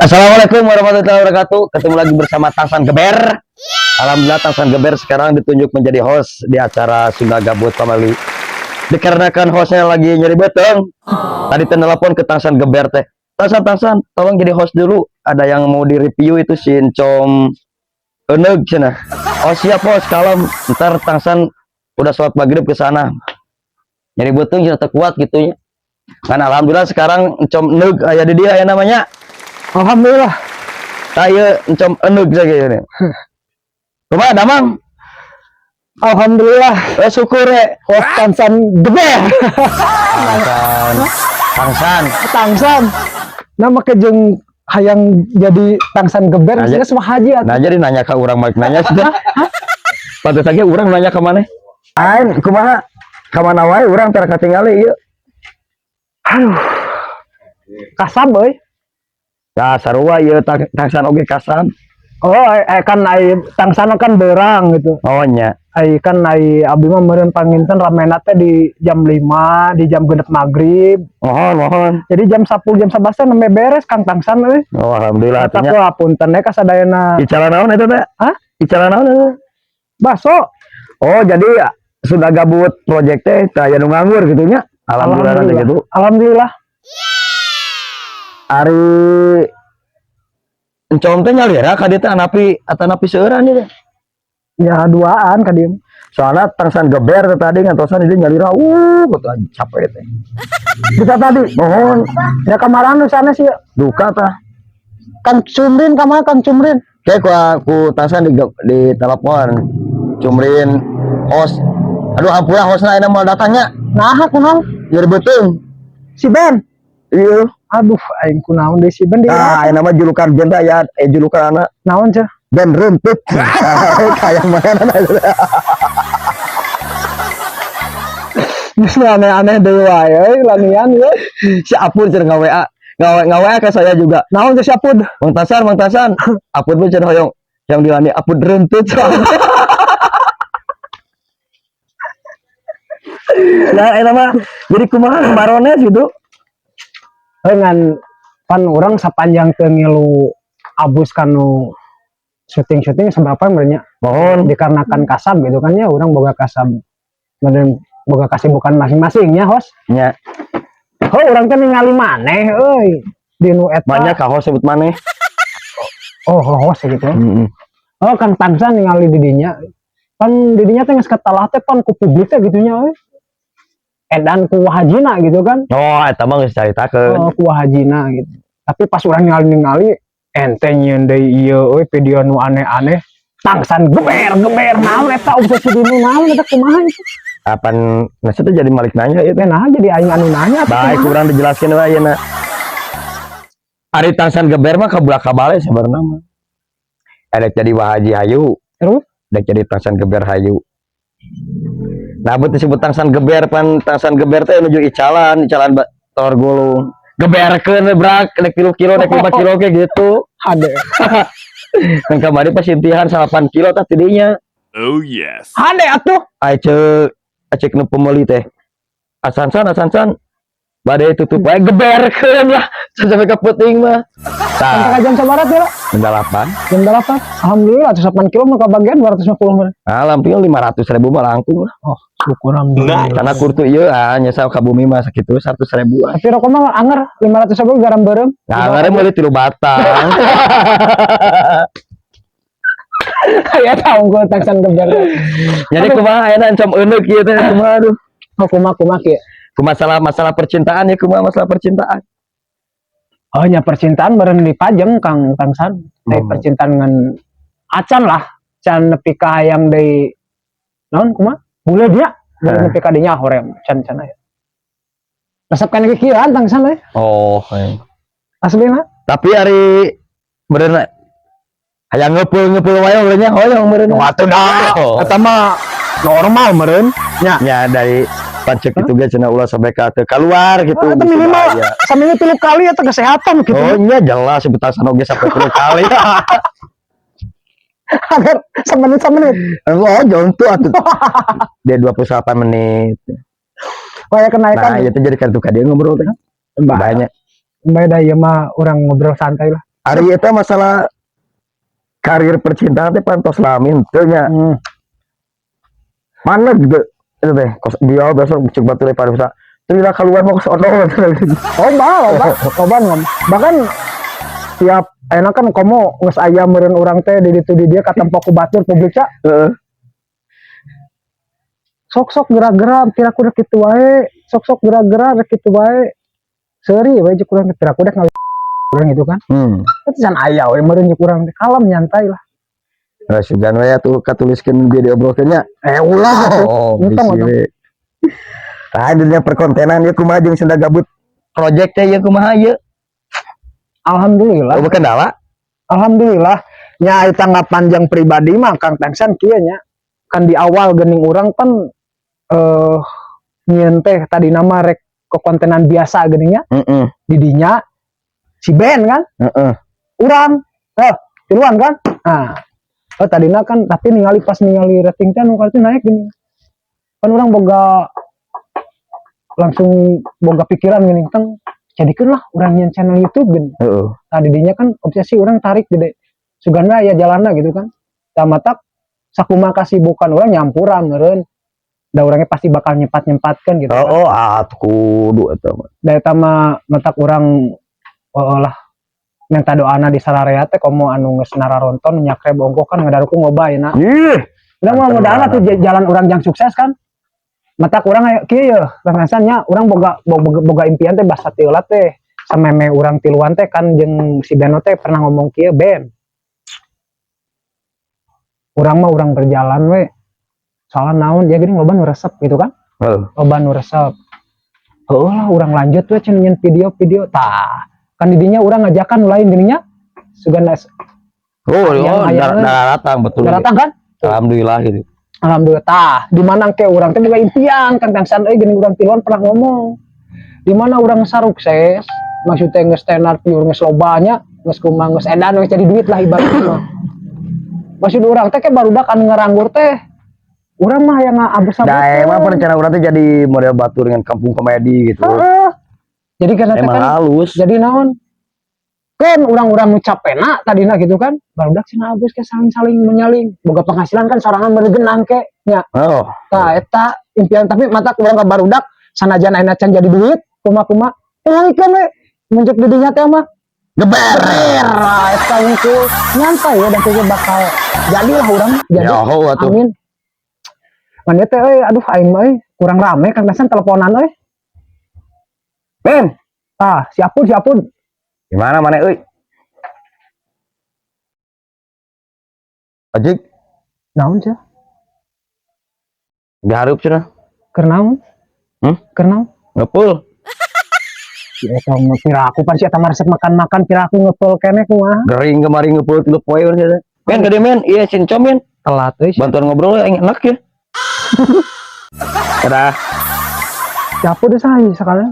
Assalamualaikum warahmatullahi wabarakatuh. Ketemu lagi bersama Tangsan Geber. Alhamdulillah, Tangsan Geber sekarang ditunjuk menjadi host di acara Sunda Gabut Family. Dikarenakan hostnya lagi nyeri beuteung. Tadi teh telepon ke Tangsan Geber teh. "Tangsan, Tangsan, tolong jadi host dulu. Ada yang mau di-review itu, si Encom Eneug," cenah. "Oh, siap, host, kalem. Ntar Tangsan udah sholat maghrib ke sana." Nyeri beuteung cenah, kuat gitu ya. Kan alhamdulillah sekarang Encom Eneug aya di dia ya namanya. Alhamdulillah. Saya Encom Eneug saja ini. Kumaha damang? Alhamdulillah. Eh, syukur ya. Host Tangsan Geber. Tangsan. Tangsan. Tangsan. Nama kejeng hayang jadi Tangsan Geber, Nah, maksudnya semua haji atuh. Nah, jadi nanya ke urang, balik nanya sudah. Pantes saja urang nanya ke mana? Ain kumaha? Ka mana wae urang tara katingali ieu? Aduh. Kasab euy. Ya sarua ieu Tangsan oge kasab. Oh, kan ai Tangsan kan berang gitu. Oh nya. Ai kan ai abdi mah meureun panginten ramena teh di jam 5, di jam 6 maghrib. Mohon, mohon. Jadi jam 10, jam 11 teh nembe beres, Kang Tangsan euy. Oh, alhamdulillah Eta artinya. teh punten ka sadayana. Bicara naon eta teh? Hah? Bicara naon eta? Baso. Oh, jadi sudah gabut project teh teu aya nu nganggur gitu nya. Alhamdulillah nanti gitu. Alhamdulillah. Ari Encom teh nyalira ka dieu teh anapi atanapi seueuran ieu teh? Ya duaan ka dieu. Soalnya Tangsan Geber teh tadi ngantosan itu nyalira, betul capek teh. Bisa tadi. Mohon. Ya kemarin nu sana sih. Duka tah. Kang Cumrin kamana, Kang Cumrin? Kayak ku Tangsan di telepon Cumrin host. Aduh, hampura, hostna ayeuna mau datangnya. Nah, kunaon? Nyeri beuteung. Si Ben. Iya. Aduh, aing kunaon deui si Ben di Nah, ayeuna mah julukan Ben teh aya julukan anak Naon ceh? Ben Rentut. Kayak mana? Geus aneh-aneh deui wae euy lanian ye. Si Apun cenah nge-WA. Nge-WA ke saya juga. Naon teh si Apun? "Bang Tasan, Bang Tasan." Apun pun cenah hoyong yang dilani Apun Rentut. Nah, ini mah jadi kumaha barones gitu. Heuh, ngan pan urang sapanjang teu ngilu abus kanu syuting-syuting seberapa meureun nya. Mohon. Dikarenakan kasab gitu kan ya, urang boga kasab meureun boga kasibukan masing-masing nya, host. Nya. Heuh, urang teh ningali maneh euy di nu eta. Banyak ka host sebut maneh. Oh, host gitu. Heeh. Oh, Kang Tangsan ningali di dinya. Pan di dinya teh geus katalah teh pan ku publik teh gitu nya euy. Edan ku wahajina gitu kan. Oh, eta mah geus caritakeun. Oh, ku wahajina gitu. Tapi pas urang ningali-ningali ente nyieun deui ieu euy video nu aneh-aneh. Tangsan Geber, Geber naon eta obsesi dinu naon eta, kumaha itu? Kapan nah itu jadi malik nanya itu. Teh nah jadi aing anu nanya atuh, Baik kumaha? Kurang dijelaskeun wae ayeuna. Ari Tangsan Geber mah kabulak kabale sebenarnya mah. Ada jadi wahaji hayu, Terus? Ada jadi Tangsan Geber hayu. Nah, betul disebut Tangsan Geber pan Tangsan Geber teh menuju icalan, icalan telur gulung. Geberkeun we brak, nek 3 kilo, nek 5 kilo kayak gitu. Hade. Dan kamari pas intihan 8 kilo tah tidinya. Oh yes. Hade atuh. Ai ceuk acek nu pembeli teh. "Asansan, asansan. Bade tutup wae," geberkeun lah sampai ke puting mah. Sampai Tah, jam sabaraha teh? Jam 8. Jam 8. Alhamdulillah atuh 8 kilo mah kabagian 250 mah. Alhamdulillah, 500 ribu mah langkung lah. Oh, syukur alhamdulillah. Karena kurtu ieu ah nyesal ka bumi mah sakitu 100 ribuan. Tapi rokok mah anger 500 ribu garam beureum. Nah, ngare meuli 3 batang. Ya tahu gua Tangsan Geber. Jadi kumaha ayeuna Encom Eneuk ieu teh, kumaha aduh? Oh, kumaha kumaha kieu? Kumaha masalah masalah percintaan ya, kumaha masalah percintaan? Oh nya, percintaan meureun dipajeng, Kang Tangsan. Deui percintaan ngan acan lah. Can nepi ka hayang deui naon kumaha? Boleh dia. Boleh nepi ka dinya hoream can can aya. Resep kan kikieuan Tangsan euy. Oh, eh. Aslina. Tapi ari meureun hayang ngepeul ngepeul wae meureun nya, hoyong meureun. Atuh dah. Oh. Eta mah normal meureun. Nya dari pancek itu ge cenah ulah sampai ka teu keluar gitu. Oh, eta Bisa minimal bahaya. Saminggu 3 kali eta kesehatan gitu. Oh nya jelas, sebutasan oge sampai 3 kali. Agar semenit semenit. Oh, jontu atuh. Dia 28 menit. Oh ya, kenaikan. Nah, itu jadi kartu ka dia ngobrol teh. Mbak, Banyak. Mbak, da ieu mah urang ngobrol santai lah. Ari eta masalah karir percintaan teh pantos lamin teu nya. Mana gitu itu teh kos dia biasa cek batur pada bisa tidak keluar mau ke sono. Loba, loba, loba ngom. Bahkan tiap enak kan komo geus aya meureun urang teh di ditu di dieu katempo ku batur publik ca. Sok-sok gerak-gerak piraku rek kitu wae, sok-sok gerak-gerak rek kitu wae. Seuri we jeung urang piraku rek urang gitu kan. Itu can aya we meureun jeung urang teh kalem nyantai lah. Nah, sugan we atuh katuliskeun dia diobrolkeun nya. Eh, ulah atuh. Oh, Untung bisi atuh. We. Tah, dunia perkontenan ieu kumaha jeung Sunda Gabut project teh ieu kumaha ieu? Alhamdulillah. Oh, kendala? Alhamdulillah. Nya ari tanggapan jang pribadi mah, Kang Tangsan, kieu nya. Kan di awal geuning urang kan nyieun teh tadi nama rek ke kontenan biasa geuning nya. Didinya si Ben kan, urang tiluan kan. Nah, oh tadina kan, tapi ningali pas ningali rating teh anu kali naik gini kan, urang boga langsung boga pikiran gini teng jadikeun lah urang nyieun channel YouTube gini. Nah, didinya kan obsesi urang tarik gede sugana ya jalanna gitu kan. Tah, matak sakumaha kasibukan urang nyampuran meureun da urangnya pasti bakal nyempat-nyempatkeun gitu kan. Oh, ah kudu eta mah. Da eta mah matak urang, oh lah, minta doana di sararea teh komo anu geus nararonton nyakreb ongkoh kan ngadarukung loba ayeuna. Ih, Urang mah mudahan atuh jalan urang jang sukses kan. Matak urang aya kieu ye, Kang nya, urang boga impian teh basa ti heula teh. Sameme urang tiluan teh kan jeung si Beno teh pernah ngomong kieu, "Ben. Urang mah urang berjalan we. Soalnya naon ya gini loba nu resep gitu kan." Loba nu resep. Heueuh lah, urang lanjut we cenah nyieun video-video. Tah, kan didinya urang ngajakan lain gininya. Sugan Oh, Hayang- oh, hayangan. Datang betul. Datang kan? Alhamdulillah gitu. Alhamdulillah. Tah, di mana ke urang teh boga impian kan, Kang San euy, geuning urang tiluan pernah ngomong. Di mana urang sarukses, maksudnya geus tenar piur, geus lobanya, geus kumaha, geus edan, geus jadi duit lah ibaratnya mah. Maksud urang teh ke barudak anu ngaranggur teh urang mah yang abus-abus. Da emang rencana urang teh jadi model batur dengan kampung komedi gitu. Heeh. Jadi karena teh Emang kan halus. Jadi naon? Kan urang-urang nu capena tadina gitu kan, barudak cenah abus ke saling-saling menyaling. Boga penghasilan kan sorangan meregenang ke nya. Oh. Tah, eta impian, tapi mata urang ka barudak sanajan ayeuna can jadi duit kumaha-kumaha. Tingalikeun we muncul di dinya teh mah. Geber. Geber, eta unggul nyantai ya dan teh bakal jadilah urang jadi. Ya, oh, atuh. Amin. Man teh euy, aduh, aing mah euy kurang rame, Kang Dasan, teleponan euy. Ben, Ah, siapun siapun. Gimana mana euy? Ajik, Naon sih? Dihareup cenah. Keur naon? Hmm? Keur naon? Ngepul. Si eta mah piraku pan si eta mah resep makan-makan, piraku ngepul keneh kumaha. Gering kemarin ngepul 3 poe urang cenah. Men, gede men, iya cincom men. Telat euy. Bantuan ngobrol yang enak ya. Dadah. Siapa deh saya sekalian.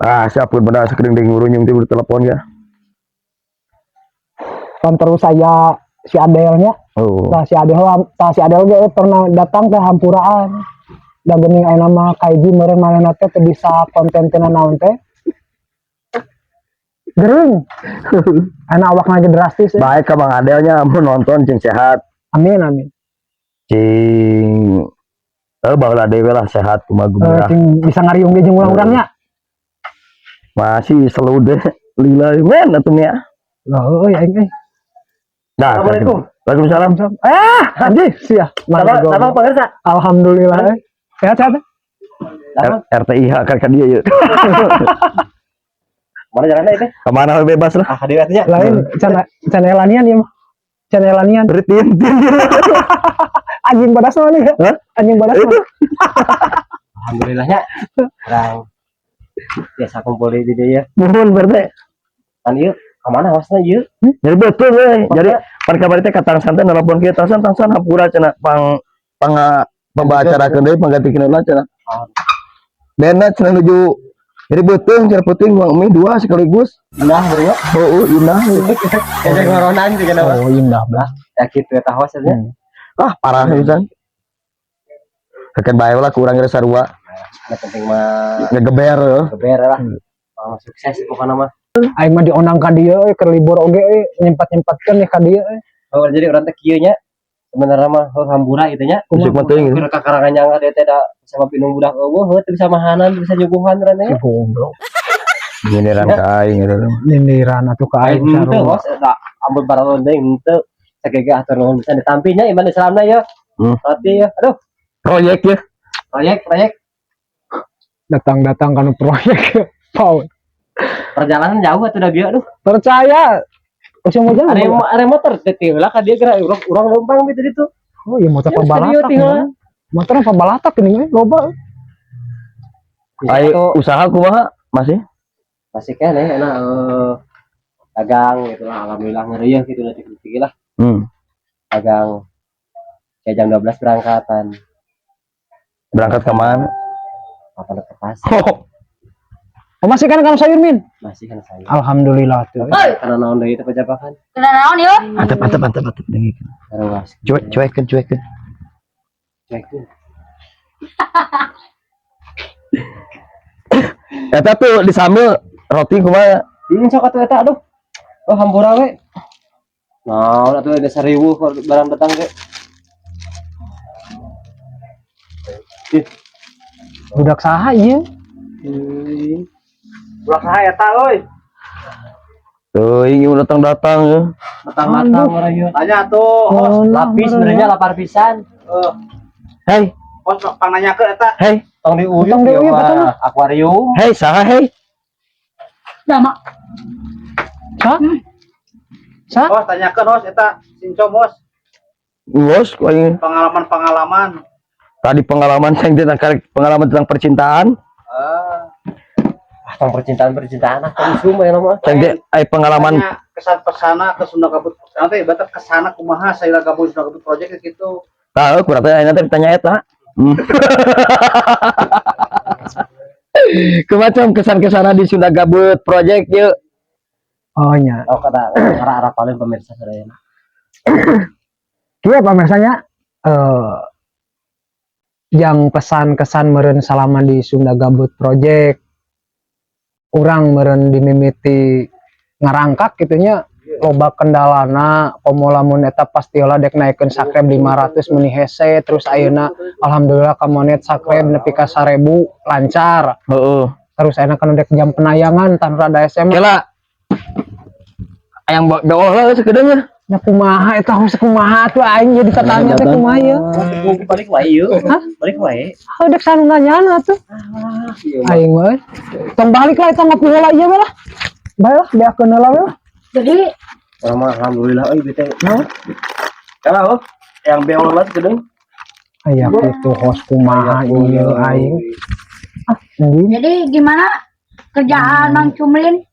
Ah, siapa benar sekering ding ngurunyung tiba telepon ya. Kan terus saya si Adelnya. Oh. Nah, si Adel, tah si Adel ge pernah datang ke hampuraan. Da geuning aya nama kaiji meureun manehna teh teu bisa konten teh naon teh. Gering. Ayeuna awakna ge drastis ya. Baik ka Bang Adelnya mau nonton cing sehat. Amin amin. Cing baheula dewe lah sehat kumaha Eh, gembira. Cing bisa ngariung ge jeung urang-urangnya. Masih selalu deh lila men atuh nya. Lah euy aing euy. Nah, Assalamualaikum. Waalaikumsalam. Ah, anjing sia. Sama sama pemirsa. Alhamdulillah. Eh. Sehat sehat. RTIH kan ka dia yeuh. Mana jalannya itu? Kemana we bebas lah. Ah, dia artinya. Lain can can elanian ya mah. Can elanian. Rutin. Anjing badas mana ya? Hah? Anjing badas mana? Alhamdulillahnya orang biasa kumpul di dia ya. Muhun berarti. Kan ieu kemana hostna ieu? Jadi betul we. Jadi pan kamari teh ka Tangsan teh nelpon kieu, "Tangsan, Tangsan, hampura," cenah, pang pang pembacarakeun deui panggatikeun heula cenah. Bena cenah nuju jadi beuteung cenah penting uang mie dua sekaligus. Indah bro ya. Oh, indah. Kayak ngoronan juga nama. Oh, indah belah. Ya gitu eta host nya. Ah, parah pisan. Keun bae lah kurang geus sarua. Nah, penting mah Ngegeber heuh. geber lah. Oh, sukses pokoknya mah. Aing mah diondang ka dieu euy, keur libur oge euy, nyempat-nyempatkeun nih ka dieu euy. Oh, jadi urang teh kieu nya. Sebenarnya mah heuh hambura gitu nya. Musik mah teuing. Keur kakarangan nyangga dia teh da sama pinung budak euweuh, heuh teu bisa mahanan, teu bisa nyuguhan urang teh. Si goblok. Nyindiran ka aing gitu. Nyindiran atuh ka aing Aing henteu sarua. Host eta ampun paralon deui henteu. Sagege atur nuhun bisa ditampi nya iman Islamna ya. Roti ya. Aduh, Proyek ya. Proyek proyek. Datang-datang kanu proyek. Pau. Perjalanan jauh atuh da bieu aduh. Percaya. Usah mau jalan. Ada motor teh lah ka dieu geura urang urang leumpang gitu ditu. Oh iya, motor Ya, pabalatak. serius, tinggal. Motor pabalatak ini euy, loba. Ayo usaha kumaha masih? Masih keneh enak dagang gitu lah, alhamdulillah ngerieuh gitu lah tinggi lah. Dagang kayak jam 12 berangkatan. Berangkat ke mana? Apa ke pasar. Oh, masih kan kamu sayur, Min? Masih kan saya. Alhamdulillah tuh. Karena naon deui teh pajabakan. Kena naon yuk? Antep antep antep antep dengekeun. Ruas. Cuek cuekeun cuekeun. Cuekeun. Eta tuh disambil roti kumaha? Sok atuh eta aduh. Oh, hampura we. Naon atuh ada 1000 barang datang ge. Ih, Budak saha ieu? Ulah saha eta euy. Teuing ieu datang-datang ya. Datang-datang urang ieu. Tanya tuh, host. Oh, Lapis sebenarnya lapar pisan. Eh, Hei, host pang nanyakeun eta. hei, Tong diuyuk Tong ieu diuyuk, betul mah akuarium. Hei, saha hei? Sama. Sa? Sa? Host tanyakeun host eta sincom host. Bos, ku aing Pengalaman-pengalaman. Tadi pengalaman yang tentang pengalaman tentang percintaan, Ah, Ah, tong percintaan-percintaan ah, tong usum aya mah. yang pengalaman tanya kesan pesana ke Sunda Gabut. Nanti batak kesana kumaha saya gabung Sunda Gabut Project gitu. Tahu kurang teh ayeuna teh ditanya eta. Kumacam kesan-kesana di Sunda Gabut Project yuk. Oh nya. Oh, kata arah-arah paling pemirsa sadayana. Kieu pamirsanya yang pesan-kesan meureun selama di Sunda Gabut Project urang meureun dimimiti ngarangkak gitunya loba kendalana, komo lamun eta pasti heula dek naikeun subscribe 500 meuni hese, terus ayeuna alhamdulillah kamonet subscribe nepi ka 1000 lancar. Terus ayeuna kan dek jam penayangan tan rada SMA. Kela. Ayang beol lah sakedeung nya. Nya kumaha eta, harus kumaha tuh aing jadi tatanya teh kumaha ieu? Balik wae ieu. Hah? Balik wae. Oh, dek sanu nanyaan atuh. Aing mah euy. Tong balik lah eta, ngopi heula ieu we lah. Bae lah, beakeun heula we lah. Jadi Urang mah alhamdulillah euy bete. Naon? Kela oh, yang beol lah sakedeung. Aya kitu host kumaha ieu aing. Ah, mending. Jadi gimana kerjaan Mang Cumlin?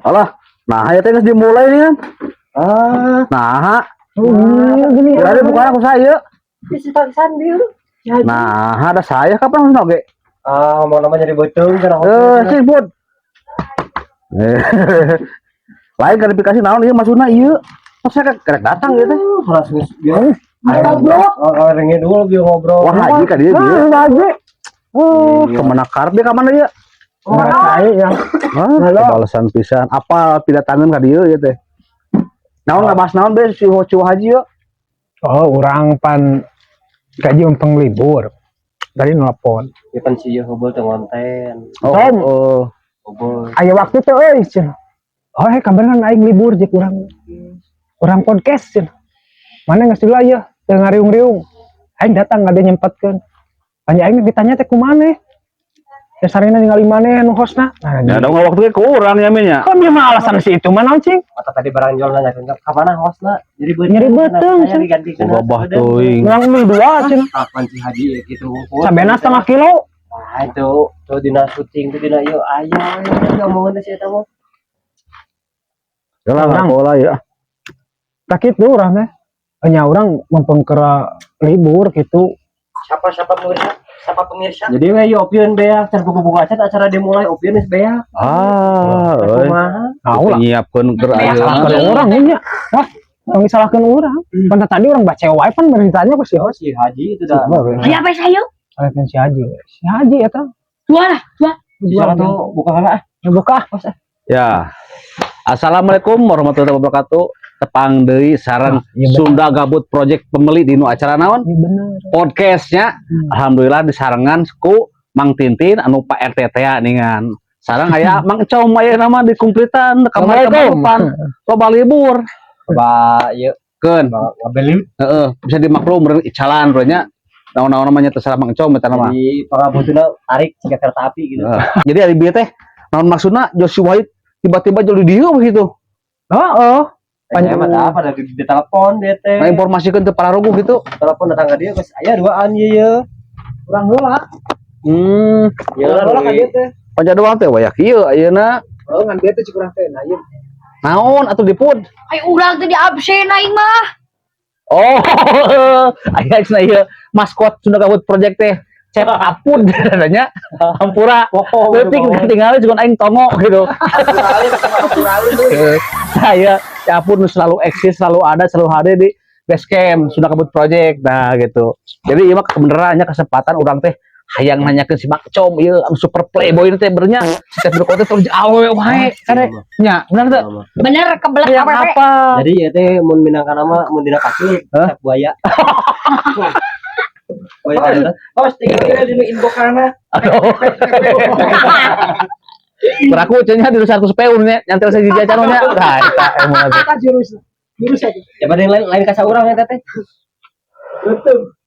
Alah, nah ya teh geus dimulai nih kan. Ah, Nah, Gini. kira bukan aku saya. Bisa pisan bieu. Nah, ada saya kapan harus oge? Ah, mau nama jadi beuteung kana. Eh, sih, Bud. Lain klarifikasi naon ieu maksudna ieu? Masa kerek datang ieu teh? Harus geus bieu. Ngobrol. Oh, orangnya dulu bieu ngobrol. Wah, haji ka dieu dieu. Ah, haji. Oh, kemana karep dia ka mana ieu? Nggak saya ya. Hah, balasan pisan. Apa pidatangan ka dieu ieu teh? Naon ngabahas naon be si Cu Haji yeuh? Oh, urang pan gaji umpeng libur. Tadi nelpon. Ya pan si ieu heubeul teh ngonten. Oh, Tom. oh. Heubeul. Aya waktu teh euy cenah. Oh, hei kabaran aing libur jeung urang. Urang podcast cenah. Mana geus dulu aya teu ngariung-riung. Aing datang ada nyempatkeun. Tanya aing ditanya teh kumaha? Dasarina ningali maneh nu hostna. Nah, Ya dong waktu kurang ya nya. Kok dia mah alasan si itu mah naon cing? Mata tadi barang jual nanya ka mana hostna? Jadi beuteung. Nyeri beuteung, Saya digantikeun. Gobah teuing. Urang mie dua cenah. Kapan si Haji ya gitu ngumpul. Sabena setengah kilo. Nah, itu tuh dina syuting tuh dina ieu aya we omongan teh si eta mah. Ya lah lah ya. Tak kitu urang teh. Nya urang mempengkera libur gitu. Siapa siapa pemirsa? Siapa pemirsa? Jadi we ieu opieun beak, can buku-buku acan acara dimulai opieun geus beak. Ah, euy. Kumaha? Tahu lah. Nyiapkeun keur ayeuna. Salahkeun urang nya. Wah, tong disalahkeun urang. Pan tadi urang baca wae pan beritanya ku si host. Si Haji itu dah. Siapa saya? Salahkeun si Haji. Si Haji eta. Dua lah, dua. Siapa tuh buka heula ah. Ya, buka. Ya. Assalamualaikum warahmatullahi wabarakatuh. Tepang deui sareng Iya, bener. Sunda Gabut Project Family dinu acara naon? Iya bener. Podcastnya. Alhamdulillah disarengan ku Mang Tintin anu Pak RT teh ningan. Sareng aya Mang Ecom aya nama di kumplitan kamar Assalamualaikum. pan loba libur. Coba ieu Keun. ngabelit. Heeh, bisa dimaklum meureun icalan bro nya. Naon-naon namanya terserah Mang Ecom eta nama. Jadi pangabutuna tarik siga kereta api gitu. Heeh. Jadi ari bieu teh naon maksudna Joshua Wahid tiba-tiba jadi dieu begitu. Oh. Panjang mah apa dari di telepon dia teh. Nah, informasikeun teu pararuguh gitu. Telepon datang ka dia geus aya duaan ieu ye. Urang heula. Ya lah Urang heula ka deui. dieu teh. Panjadwal teh waya kieu ayeuna. Oh, ngan dia teh cik urang teh. Nah, ieu. Naon atuh dipun? Ay urang teh di absen aing mah. Oh, aya cenah ieu maskot Sunda Gabut Project teh Cep Apun nanya hampura. Oh, Leutik ketinggalan juga aing tongo gitu. Nah, ya, si Apun selalu eksis, selalu ada, selalu hadir di base camp Sunda Gabut Project. Nah, gitu. Jadi ieu mah kebenarannya kesempatan urang teh hayang nanyakeun si Mang Com ieu anu super playboy teh bernya si teh berkote terus awewe wae kade nya bener teu? Bener kebelet Hayang awewe. apa? Jadi ya teh mun minangka nama mun dina kacul Hah? cap buaya. Buaya ada. Host tinggal di inbox-na. Aduh. Beraku cenah di 100 peun nya nyantel saya jajan nya. Nah, eta emang teh. Eta jurus. Jurus eta. Ya pada yang lain lain ka saurang eta teh. Betul.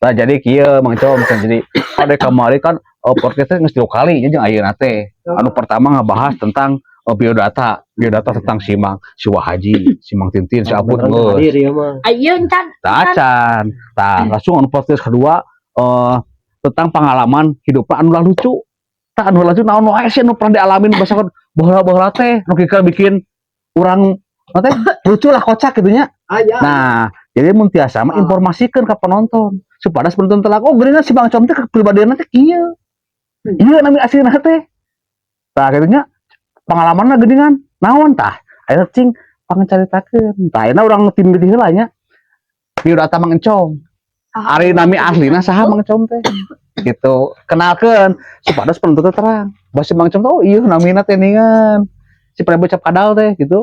Nah, jadi kieu Mang Com kan jadi ada kemarin kan podcast geus tilu kali nya jeung ayeuna teh. Anu pertama ngebahas tentang biodata, biodata tentang si Mang, si Wahaji, si Mang Tintin, si Apun Beneran geus. hadir ieu mah. Ayeun can. Tah acan. Tah langsung anu podcast kedua tentang pengalaman hidupna anu lah lucu. Tah anu lucu naon wae sih anu pernah dialamin basa baheula-baheula teh nu kikal bikin urang teh lucu lah kocak gitu nya. Ah, ya. Nah, jadi mun tiasa mah informasikeun ke penonton supaya penonton telak oh geuningan si Bang Com teh kepribadianna teh kieu. Ieu nami aslina teh. Tah kitu nya pengalamanna geuningan naon tah? Ayeuna cing pangcaritakeun. Tah ayeuna urang tim mimiti heula nya. Biodata Mang Encom. Ari nami aslina saha Mang Encom teh? Gitu. Kenalkeun supados penonton teh terang. Bahwa si Mang Encom teh oh iya namina teh ningan. Si Playboy cap kadal teh gitu.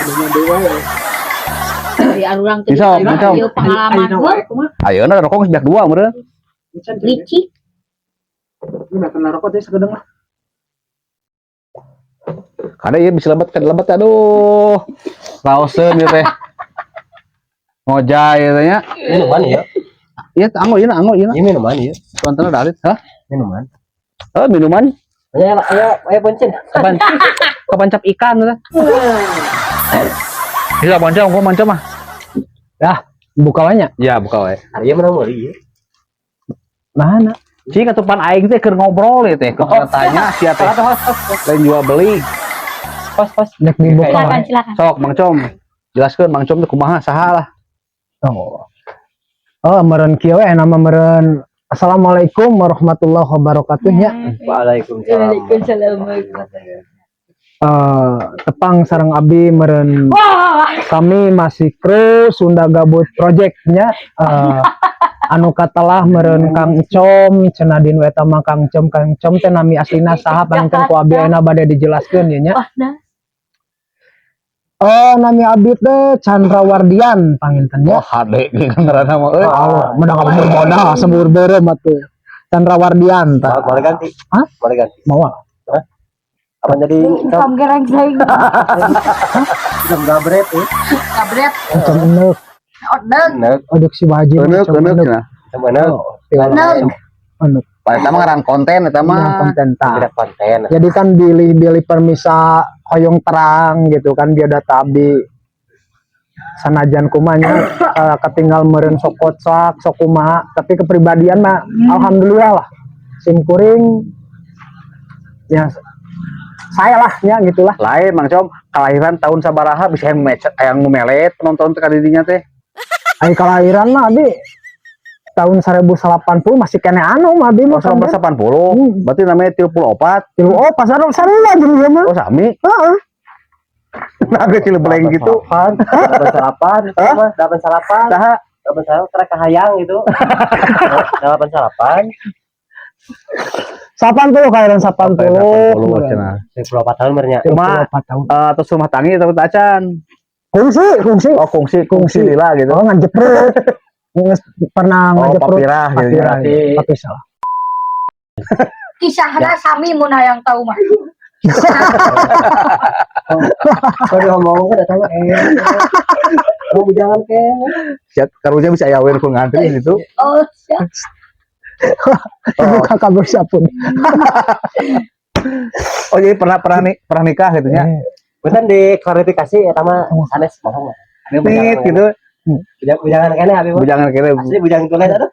Di urang teh Bisa, Mang Com. ieu pengalaman Ayeuna heuh. wae kumaha? Ayeuna rokok geus beak dua meureun. Can Licik. Ini makan rokok teh sakedeung lah. Karena iya bisa lebat kan lebat aduh. Raoseun ieu teh. Ngojay ieu teh nya. Minuman ya. Iya anggo ieu anggo ieu. Ini minuman ya. Tuan dalit, hah? Minuman. Oh, minuman. Ayo ayo ayo boncen. Kapan kapan cap ikan teh. Bisa boncong, gua boncong mah. Dah, buka banyak. Ya, buka wae. Ari menang meuli ieu. Mana? Cing atuh pan aing teh keur ngobrol ya teh, keur tanya sia teh. Lain jual beli. Pas pas. Dek dibuka Silakan wae. silakan. Sok Mang Com. Jelaskeun Mang Com teh kumaha saha lah. Oh. Oh, meureun kieu we nama meureun. Assalamualaikum warahmatullahi wabarakatuh nya. Waalaikumsalam. Waalaikumsalam. Tepang sareng abdi meureun Wah, kami masih kru Sunda Gabut Project nya anu katelah meureun Kang Com cenah dinu eta mah Kang Com. Kang Com teh nami aslina saha panginten ku abdi ayeuna bade dijelaskeun ye nya. Wah, nah. Oh, nami abdi teh Chandra Wardian panginten nya. Oh, hade ngaranna mah euy. Oh, menang kabur modal sembur beureum atuh. Chandra Wardian tah. Boleh ganti. Hah? Boleh ganti. Mau? Apa jadi Kam gereng saing. jam gabret ya? Kabret, Macam eneuk. odeg, Enek, Odek si Haji Eneuk eneuk cenah. jam enek. Oh, enek. Eneuk. Pak eta mah ngaran konten eta mah. Konten tah. Tidak konten. Jadi kan bilih-bilih permisa hoyong terang gitu kan biodata abdi sanajan kumanya ketinggal meureun sok kocak sok kumaha tapi kepribadian mah alhamdulillah lah sim kuring ya saya lah ya gitulah. Lain Mang Com, kelahiran tahun sabaraha bisa yang mecet yang melet penonton teh ka didinya teh. Ai kelahiran mah abdi tahun 1080 masih kene anu mah abdi Oh, mah kan 1980. Berarti namanya 34. tilu oh pas anu sarua jeung ieu mah. Oh, sami. Heeh. Nah, kecil beleng gitu. 88, mah 88. Saha? 88 trek kahayang gitu. 88. 80, kelahiran 80. 80 cenah. 24 tahun bernya. Cuma 24 tahun. Terus rumah tangga atau tacan? Kungsi, kungsi. Oh, kungsi, kungsi lila gitu. Oh, ngajeprut. Nges, pernah Oh, ngajeprut. papirah gitu. Papirah, Berarti- papisah lah. Kisahna sami mun hayang tahu mah. Kalau ngomong kan datang mau bujangan kene. Siap, karunya bisa aya we nu ngantri gitu. Oh, siap. Ibu kakak bersiapun. Oh, jadi pernah pernah nih pernah nikah gitu nya. Punten diklarifikasi eta mah sanes bohong mah. Abi Nih gitu, Bujangan kene abi mah. bujangan kene. Asli bujangan tulen aduh.